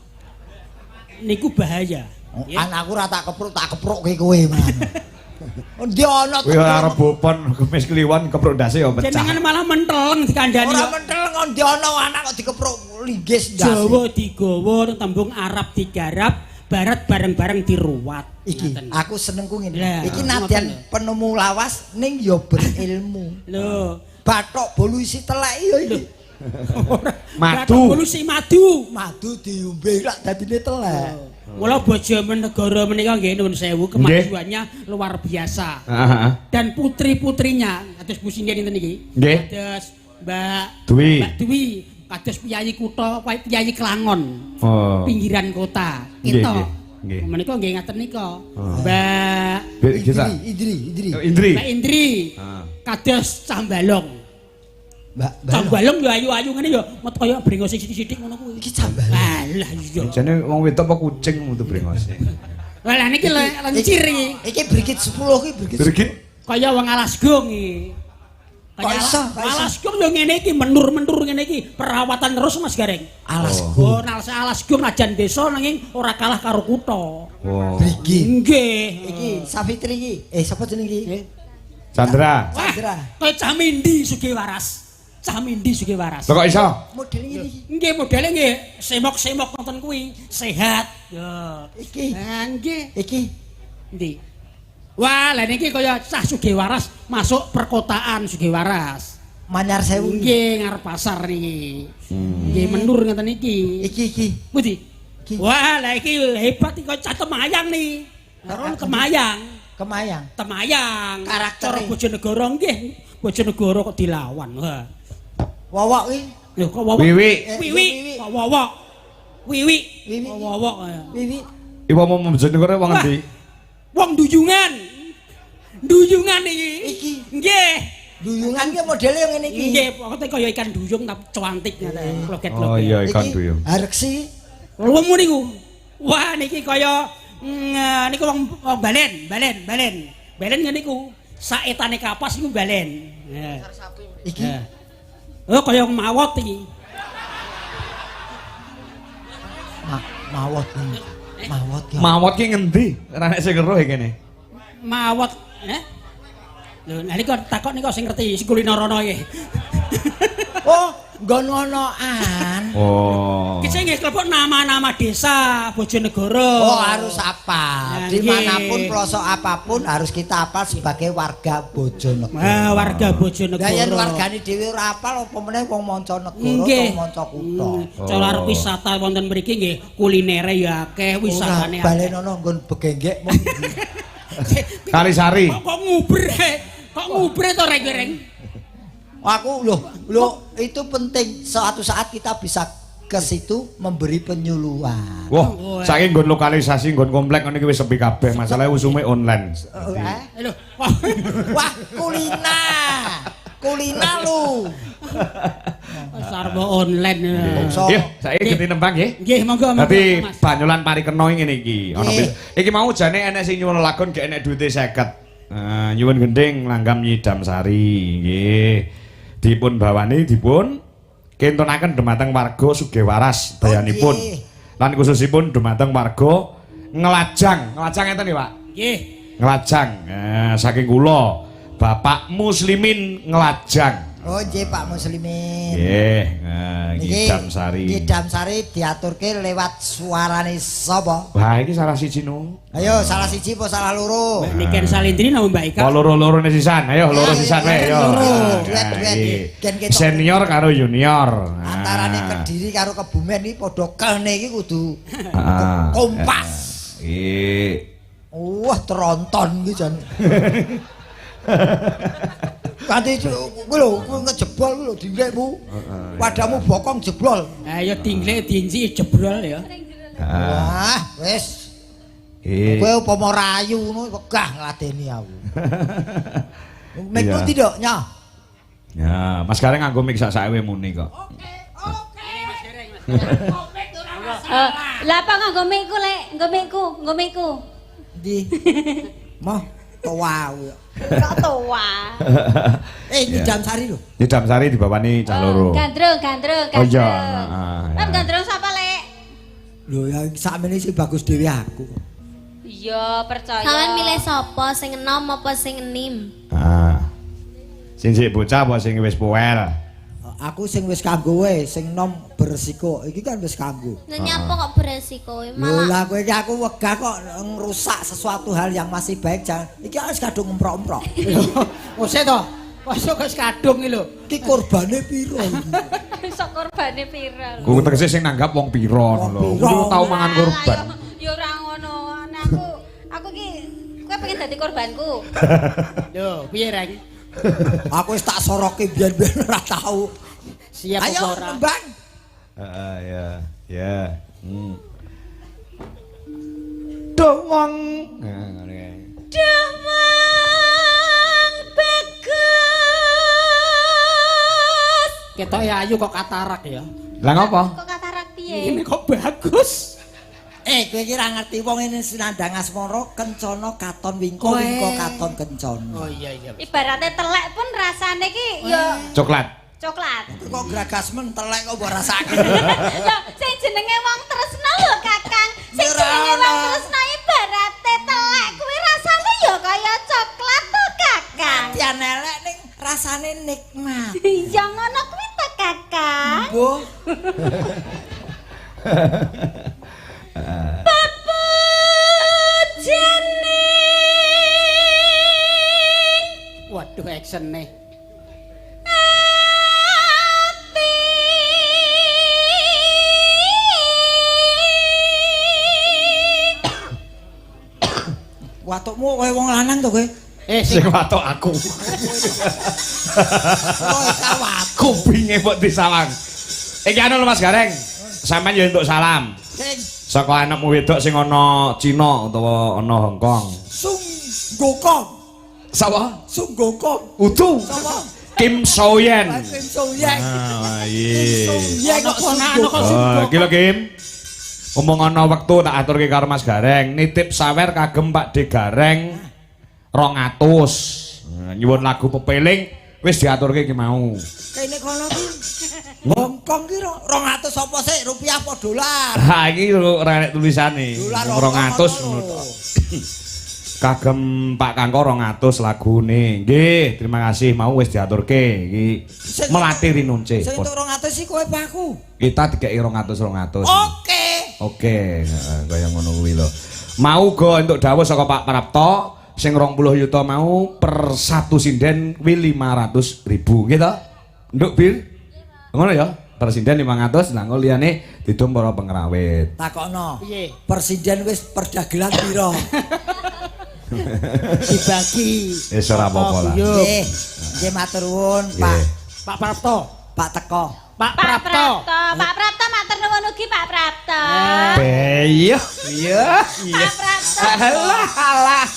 Niku bahaya. Oh, anakku ora tak kepruk, tak keprukke kowe, Mas. Endi ana Kuwi ora Rebo Pon Kemis Kliwon kepruk ndase ya pecah. Jenengan malah menteleng dikandani. Ora menteleng endi ana anak kok dikepruk linggis ndase. Jawa digawa tembung Arab digarap, Barat bareng-bareng diruwat. Iki aku senengku ngene. Iki nadyan penemu lawas ning ya berilmu. Lho, bathok bolu isi telek ya iki. Madu. Bolu isi madu. Madu diombe lak dadine telek. Mula Bojonegoro menika nggih nuwun sewu kemajuannya luar biasa. Dan putri-putrinya kados Bu Sinden sinten iki? Nggih. Kados Mbak Dwi. Mbak Dwi, kados piyayi kutha, piyayi Klangon. Oh. Pinggiran kota. Kita. Nggih. Menika nggih ngaten nika. Mbak Indri. Indri. Mbak Indri. Kados Cambalong. Mbak Cambalong ya ayu-ayu ngene ya met kaya brengose sithik-sithik ngono kuwi. Iki Cambalong. Alah iya. Jane wong wedok apa kucing metu brengose. Lah niki lencir iki. Iki brigit 10 iki brigit. Brigit kaya wong alas gong iki. Kok iso? Alas gong yo ngene iki menur-menur ngene iki, perawatan terus Mas Gareng. Alas gong. Oh, alas gong najan desa nanging ora kalah karo kutha. Oh. Brigit. Nggih. Iki Safitri iki. Sapa jeneng iki? Chandra. Chandra. Kaya Camindi Sugiwaras. Camindi Sugiwaras. Lho kok iso? Modele ngene iki. Nggih, modele nggih semok-semok nonton kuwi, sehat. Ya. Iki. Nah, nggih. Iki. Endi? Wah, lha niki kaya cah Sugiwaras masuk perkotaan Sugiwaras. Manyar Sewu. Nggih, ngarep pasar niki. Nggih, menur ngeten iki. Iki iki. Pundi? Wah, lha iki hebat iki kaya cah Temayang niki. Karo Kemayang. Kemayang. Temayang. Karaktere Bojonegoro nggih. Bojonegoro kok dilawan. Wah. Wowok iki. Lho kok wowok? Wiwi. Wiwi. Kok wowok? Wiwi. Kok wowok. Wiwi. Iki wong Bojonegoro wong endi? Wong Duyungan. Duyungan iki. Iki. Nggih. Duyungan ki modele ngene iki. Nggih, pokoke kaya ikan duyung tapi cuantik ngoten, kloget-kloget. Oh iya ikan duyung. Hareksi. Lemu niku. Wah niki kaya niku wong balen, balen, balen. Balen ngene niku. Saetane kapas niku balen. Iki. Oh kaya mawot iki. Mawot iki. Mawot ki. Mawot ki ngendi? Ora nek sing weruh kene. Mawot, eh? Lho, lha niku takok niku sing ngerti sing kulinarana iki. Oh, nggon ngonoan. Oh. Iki sing nggih klepok nama-nama desa Bojonegoro. Oh, harus hafal. Dimanapun pelosok apapun harus kita hafal sebagai warga Bojonegoro. Wah, warga Bojonegoro. Lah yen wargane dhewe ora hafal apa meneh wong manca negara utawa manca kutha. Cara arep wisata wonten mriki nggih kulinere ya akeh, wisatane akeh. Balenono nggon begenggek mung Kalisari. Kok ngubre? Kok ngubre to reng-reng? Aku loh itu penting, suatu saat kita bisa ke situ memberi penyuluhan. Wah, saiki nggon lokalisasi nggon komplek ngene iki wis sepi kabeh, masalahe usume online. Lho, wah, kulina. Kulina lu. Sarwa online. Nggih, saiki genti nembang nggih. Nggih, monggo monggo. Dadi Banyolan Parikena ngene iki. Ana iki mau jane enek sing nyuwun lakon gek enek duwite 50. Nyuwun gending langgam nyidam sari nggih. Dipun bawani dipun kintunaken dumateng warga Sugiwaras dayanipun. Lan khususipun dumateng warga Nglajang. Nglajang ngeten nggih, Pak? Nggih. Nglajang. Saking kula Bapak Muslimin Nglajang. Oh nggih Pak Muslimin. Nggih, Nyidam Sari. Nyidam Sari diaturke lewat suarane sapa? Wah, iki salah siji no. Ayo salah siji apa salah loro? Mbak Niken Salindri napa Mbak Ika? Oh loro-lorone sisan. Ayo loro sisan wae yo. Duet-duet. Senior karo junior. Antarane Kediri karo Kebumen iki padha kene iki kudu kompas. Iki. Wah, tronton iki jan. Kanthi kuwi lho, kuwi ngejebol kuwi lho dinglekmu. Padamu bokong jeblol. Ha ya dinglek dinci jebrol ya. Wah, wis. Kowe upama rayu ngono wegah ngladeni aku. Mikku tidak nya. Ya, Mas Gareng nganggo mik sak-sakewe muni kok. Oke, oke Mas Gareng. Mas Gareng. Lah apa nganggo mikku lek, nganggo mikku, nganggo mikku. Ndi? Moh towa aku. Kok towa? Nyidam Sari lho. Nyidam Sari dibawani cah loro. Gandrung, gandrung, Oh iya, gandrung. heeh. Lah gandrung sapa, Lek? Lho ya sakmene sing bagus dhewe aku. Iya, percaya. Sampeyan milih sapa sing enom apa sing enim? Heeh. Sing sik bocah apa sing wis puel? Aku sing wis kanggo wae, sing nom beresiko. Iki kan wis kanggo. Lah nyapa kok beresiko Lho malah lah kowe iki aku wegah kok ngrusak sesuatu hal yang masih baik jangan. Iki wis kadung ngemprok-emprok. Ose to. Mosok wis kadung iki lho. Iki korbane piro iki? Sok korbane pira lho. Ku tegese sing nanggap wong pira ngono lho. Kudu tau mangan korban. Ya ora ngono. Nek aku iki kowe pengen dadi korbanku. Lho, piye Reng? Aku wis tak soroki biyen-biyen ora tau. Siap ayo apa ora? Bang. Heeh ya. Ya. Duh wong. Nah, ngene kae. Duh wong bagus. Ketoke ayu kok katarak ya. Lah ngopo? Kok katarak piye? Ini kok bagus. Kowe iki ora ngerti wong ini sinandang asmara kencana katon wingko wingko katon kencana. Oh iya iya. Ibaratnya telek pun rasane ki ya coklat. Coklat. Kok gragas men telek kok mbok rasake. Lho, sing jenenge wong tresna lho, Kakang. Sing jenenge wong tresna ibarate telek kuwi rasane ya kaya coklat to, Kakang. Tian elek ning rasane nikmat. Iya ngono kuwi to, Kakang. Mbuh. Pepujane. Waduh actione. Ati. Watukmu kaya wong lanang to kowe? Sing watuk aku. Kok sawat. Kupinge mbok disawang. Iki anu lho Mas Gareng. Sampeyan yo entuk salam. Sing saka anakmu wedok sing ana Cina utawa ana Hong Kong. Sung Gokong. Sapa? Sung Gokong. Udu. Sapa? Kim Soyen. Kim Soyen. Ah, iya. Kim Soyen kok Sung Oh, iki lho Kim. Omong ana wektu tak aturke karo Mas Gareng, nitip sawer kagem Pak D Gareng 200. Nyuwun lagu pepeling wis diaturke iki mau. Kene kono ki Hong Kong ki 200 apa sik rupiah apa dolar? Ha iki ora enek tulisane. Dolar 200 ngono tok. Kagem Pak Kangko 200 lagune. Nggih, terima kasih mau wis diaturke iki. Melati Rinunce. Sing entuk 200 iki kowe apa aku? Kita dikeki 200 200. Oke. Oke, heeh, kaya ngono kuwi lho. Mau go entuk dawuh saka Pak Prapto sing 20 yuta mau per satu sinden kuwi 500.000 nggih to? Nduk Bir. Ngono ya, per sinden 500 lah engko liyane didum para pengrawit. Takokno. Piye? Per sinden wis perdagelan pira? Dibagi. Wis ora apa-apa lah. Nggih. Nggih matur nuwun, Pak. Pak Prapto. Pak Teko. Pak Pak Prapto. Prapto, Pak Prapto matur nuwun ugi Pak Prapto. Iya, iya, iya. Pak Prapto. Alah, alah.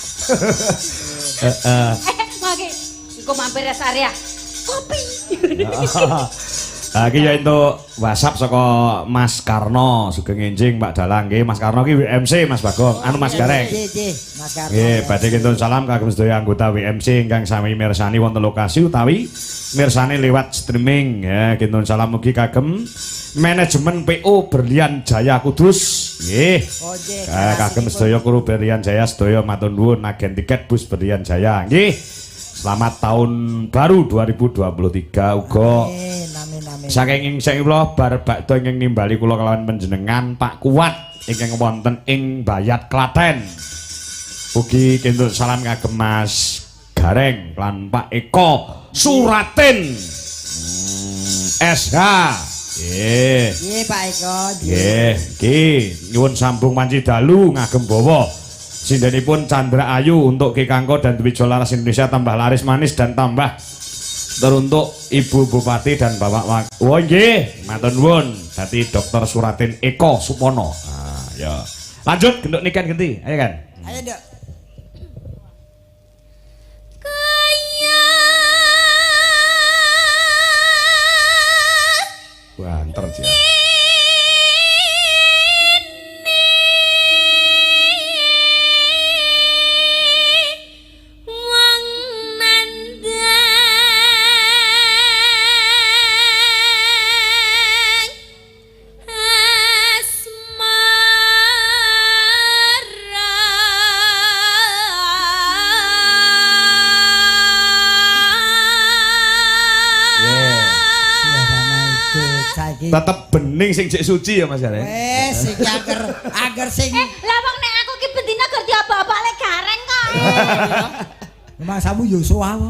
Heeh. Mangke engko mampir res area. Kopi. Ha iki ya entuk WhatsApp saka Mas Karno, sugeng enjing Pak Dalang nggih. Mas Karno ki WMC Mas Bagong, anu Mas Gareng. Nggih, nggih, Mas Karno. Nggih, badhe kintun salam kagem sedaya anggota WMC ingkang sami mirsani wonten lokasi utawi mirsani lewat streaming ya. Kintun salam ugi kagem manajemen PO Berlian Jaya Kudus. Nggih. Oh, nggih. Kagem sedaya kru Berlian Jaya sedaya matur nuwun agen tiket bus Berlian Jaya. Nggih. Selamat tahun baru 2023 uga. Amin, amin, amin. Saking ing kula bar bakda ingkang nimbali kula kelawan panjenengan Pak Kuat ingkang wonten ing Bayat Klaten. Ugi kintul salam kagem Mas Gareng lan Pak Eko Suratin. SH. Nggih. Nggih, Pak Eko. Nggih, iki nyuwun sambung panci dalu ngagem bawa. Sindenipun Chandra Ayu untuk Ki Kangko dan Dwijo Laras Indonesia tambah laris manis dan tambah teruntuk Ibu Bupati dan Bapak Wak. Oh nggih, matur nuwun. Dadi Dr. Suratin Eko Supono. Nah, ya. Lanjut genduk niken genti. Ayo kan. Ayo, Nduk. Kaya Banter ya. Tetep bening sing jek suci ya Mas Gareng. Wes iki agar agar sing Eh, lah wong nek aku ki bendina gur diobok-obok le gareng kok. Masamu Yosua apa?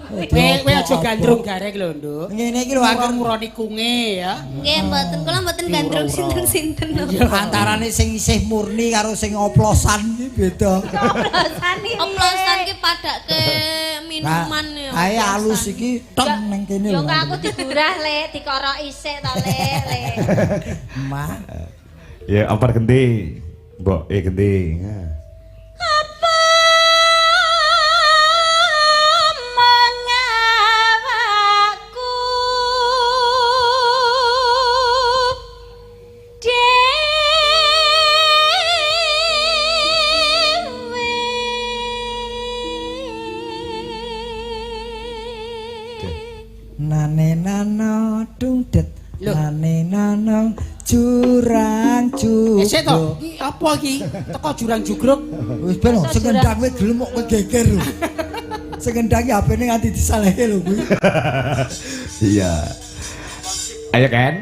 Kowe kowe aja gandrung gareng lho, Nduk. Ngene iki lho agar Nguroni kunge ya. Nggih, mboten kula mboten gandrung sinten-sinten. antarane sing isih murni karo sing oplosan iki beda. Oplosan iki. Oplosan ki padake minuman ya. Ae alus iki teng ning kene Yo lho. kok aku digurah le, dikoroki sik to le, le. Mah. Ya ampar genti. Mbok genti. Ya. Apa mengawakku dhewe? Nane nano dungdet Lho. nane nano jurang Eh sik to, jugruk. iki apa iki? Teko jurang jugruk. Wis ben sing ngendang kowe gelem kok kowe geger lho. Sing ngendang ki HP-ne nganti disalehke lho kuwi. Iya. Ayo Ken.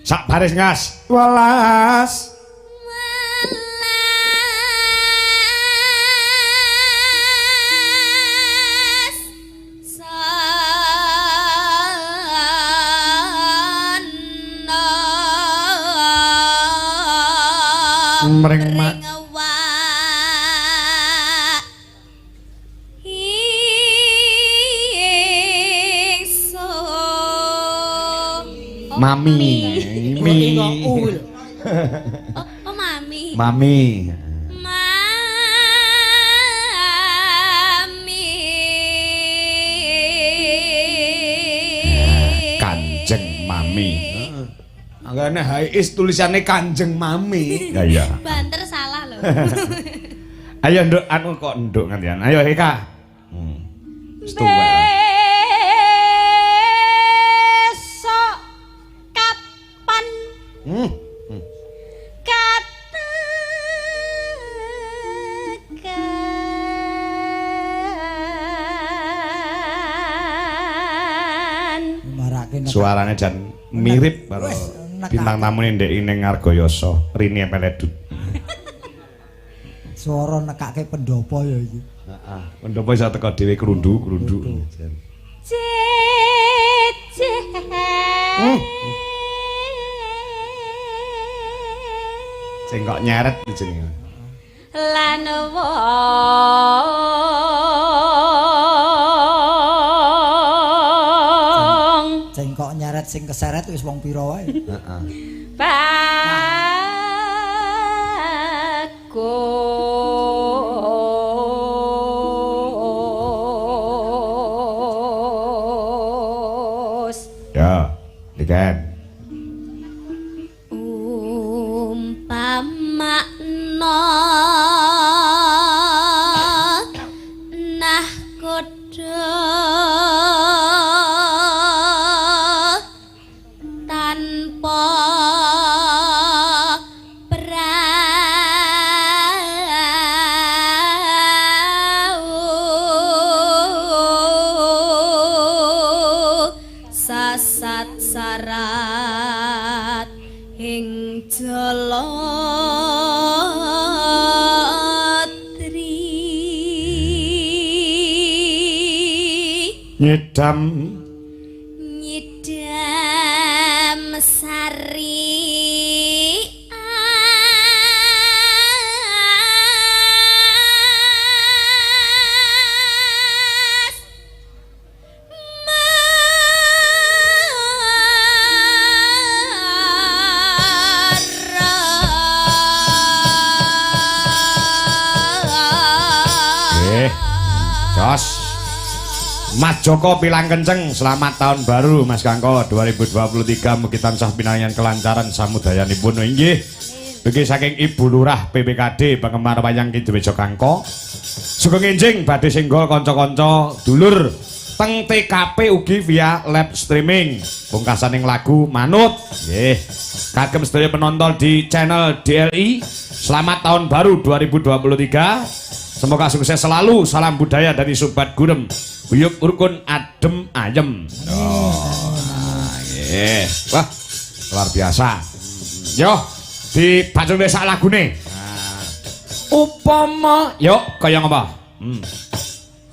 Sak baris ngas. Welas. Mring mak. Mami. Mi. U lho. Oh, oh mami. Mami. Mami. Kanjeng Mami. Anggane Hais tulisannya Kanjeng Mami. Ya iya. Banter salah loh. Ayo nduk anu kok nduk ngantian. Ayo Eka. Wis tuwek. Besok kapan katakan Marake nek Suarane jan mirip karo Wes, nekake. bintang tamune ndek ning Ngargoyoso, Rini Epeledut. Suara nekake pendopo ya iki. Heeh, pendopo iso teko dhewe krundu-krundu. Jeje. Sing kok nyeret jenenge. Lan wong Sing kok nyeret sing keseret wis wong pira wae. Heeh. Bagus. Ya, Niken. Umpamakna nahkoda tanpa prau sasat sarat ing jalatri Nyidam nyidam sari as Nggih. Jos. Mas Joko Pilang Kenceng, selamat tahun baru Mas Kangko 2023 mugi tansah pinaringan kelancaran samudayanipun. Inggih. Ugi saking Ibu Lurah PPKD penggemar wayang Kidul Kangko. Sugeng enjing badhe singgol kanca-kanca dulur teng TKP ugi via live streaming. Pungkasaning lagu Manut. Nggih. Kagem sedaya penonton di channel DLI, selamat tahun baru 2023. Semoga sukses selalu. Salam budaya dari Sobat Gurem. Guyub rukun adem ayem. Oh, nggih. Wah, luar biasa. Yo, dibacung sak lagune. Upama, yo kaya ngapa?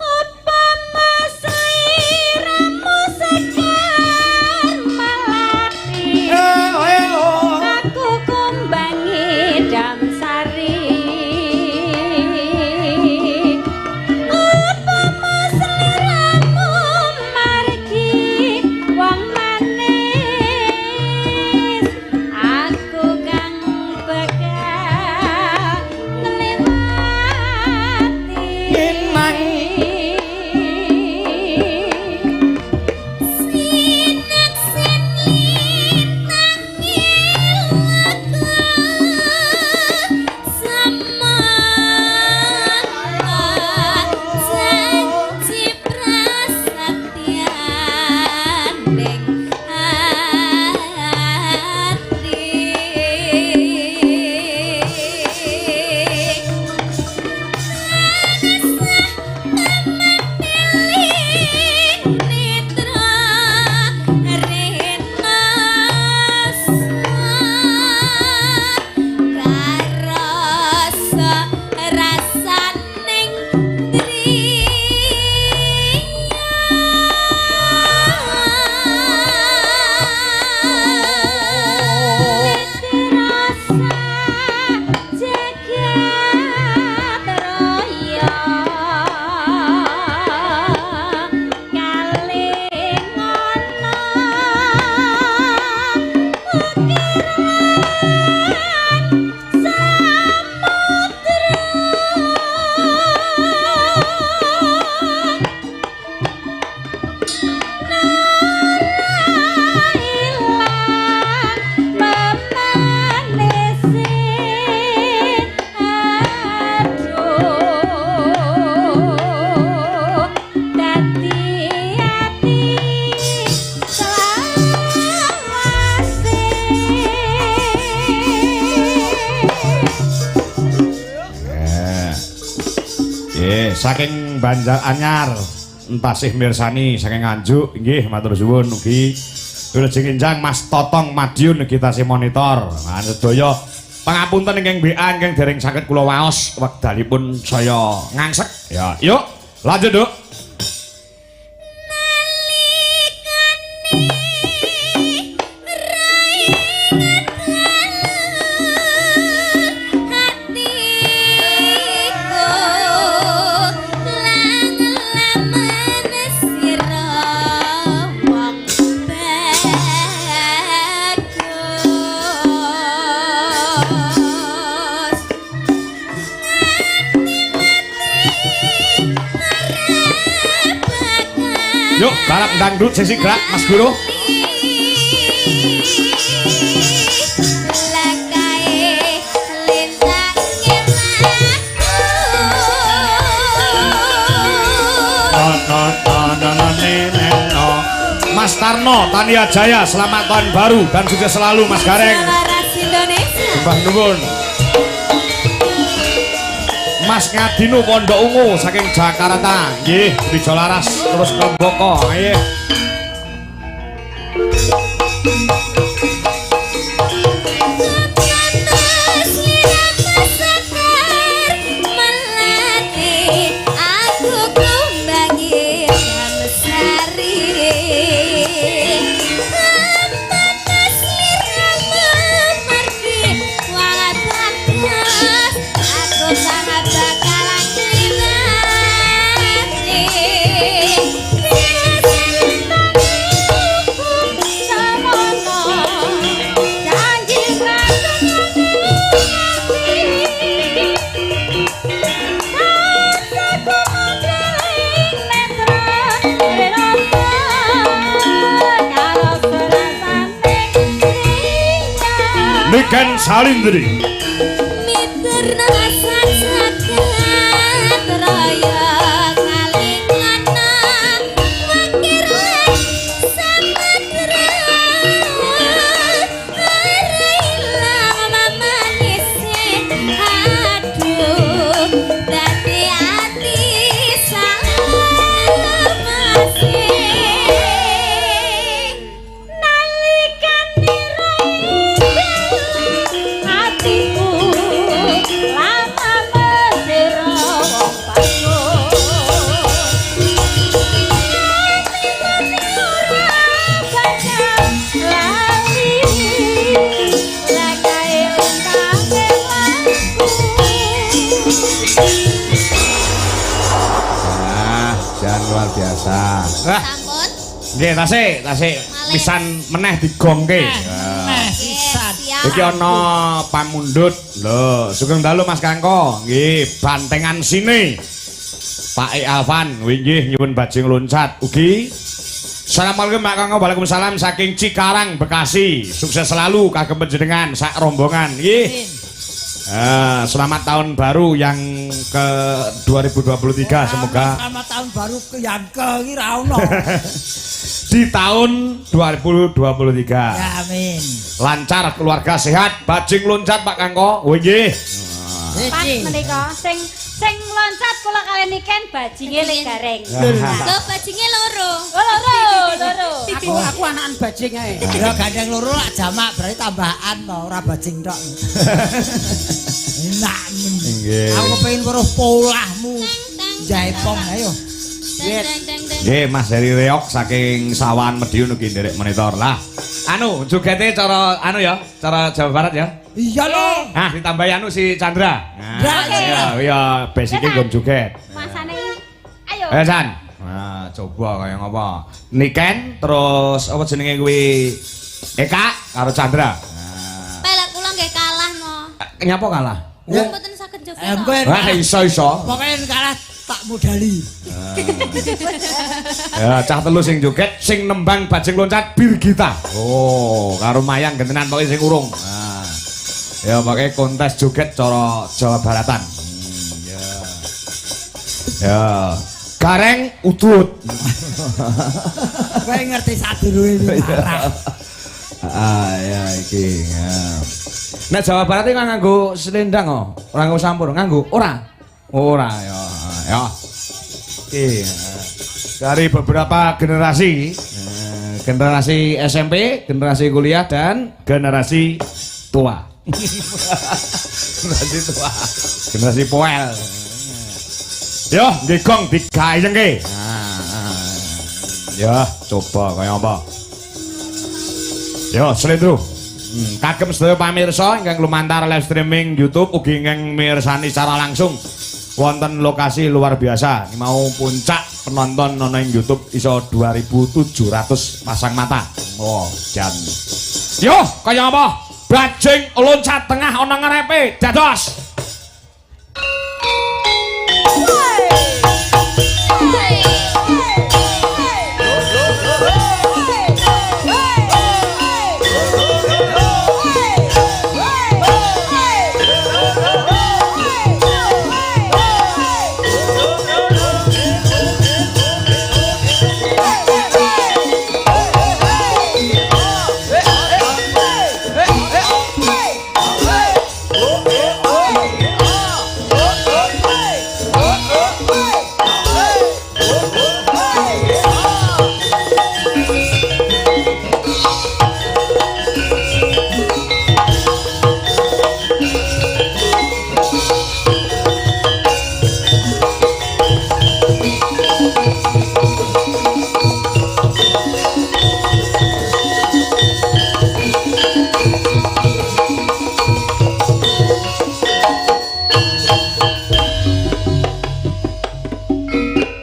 Upama sliramu sekar melati, aku kumbangi damsari. Upama sliramu margi wong manis, aku kang bakal ngliwati. Saking Banjar Anyar entasih mirsani saking Nganjuk nggih matur suwun ugi wilujeng enjang Mas Totong Madiun ugi tasih monitor. Nah sedaya pangapunten ingkang WA ingkang dereng saged kula waos wekdalipun saya ngangsek. Ya, yuk lanjut, Duk. Yuk, garap dangdut sesi gerak Mas Guru. Mas Tarno, Tania Jaya, selamat tahun baru dan sukses selalu Mas Gareng. Sembah nuwun. Mas Ngadino Pondok Ungu saking Jakarta, nggih, Dwijo Laras terus Lomboko, nggih. Bakalan Niken Salindri. Miterna sajagat raya kalingana wakir samudra ora ilang mamanise aduh dadi ati samase nalikane atiku lama mesira wong pango ora bakal lali lakae lintake laku. Ah, jan luar biasa. Wah, Sampun. nggih tasik, tasik pisan meneh digongke. Nah, sisan. Siap. Iki ana pamundhut. Lho, sugeng dalu Mas Kangko. Nggih, bantengan sine. Pak E Alvan nggih nyuwun bajing loncat ugi. Assalamualaikum Pak Kangko, waalaikumsalam saking Cikarang Bekasi. Sukses selalu kagem panjenengan sak rombongan nggih. Selamat tahun baru yang ke 2023 semoga Selamat tahun baru ke yang ke iki ra ono. di tahun 2023. Ya amin. Lancar, keluarga sehat, bajing loncat Pak Kangko. Oh nggih. Pas Iki. menika sing sing loncat kula kaliyan Niken bajinge le gareng. Lho bajinge loro. Oh loro, loro. Aku anakan bajing ae. Ya gandeng loro lak jamak berarti tambahan to, ora bajing tok. Enak men. Nggih. Aku kepengin weruh polahmu. Jaipong ayo. Dang dang dang dang. Nggih, Mas Heri Reok saking Sawan Madiun ugi nderek monitor. Lah, anu jogete cara anu ya, cara Jawa Barat ya. Iya lho. Nah, ditambahi anu si Chandra. Nah, Oke. iya, iya, basicnya nggon joget. Masane ayo. Ayo San. Nah, coba kaya ngapa. Niken terus apa jenenge kuwi Eka karo Chandra. Nah, Pelek kula nggih kalah no. nyapa kalah? Wong mboten saged joget. Eh, kok. engko Wah, iso iso. pokoke kalah tak modali. Ya, cah telu sing joget, sing nembang bajing loncat Birgita. Oh, karo Mayang gentenan pokoke sing urung. Nah. Ya, pokoke kontes joget cara Jawa Baratan. Ya. Ya. Gareng udut. Kowe ngerti sadurunge marah. Ah, ya iki. Ya. Nek Jawa Barat iki nganggo selendang kok, ora nganggo sampur, nganggo ora. Ora ya. Ya. Iki. Dari beberapa generasi, generasi SMP, generasi kuliah dan generasi tua. Generasi tua, generasi poel. Yo, nggih gong digayengke. Nah, ya, coba kaya apa. Yo, slendro. Kagem sedaya pamirsa ingkang lumantar live streaming YouTube ugi ingkang mirsani secara langsung wonten lokasi luar biasa. Ini mau puncak penonton ana ing YouTube iso 2700 pasang mata. Oh, jan. Yo, kaya apa? Bajing loncat tengah ana ngarepe. Dados.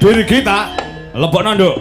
Birgita, lebokno nduk.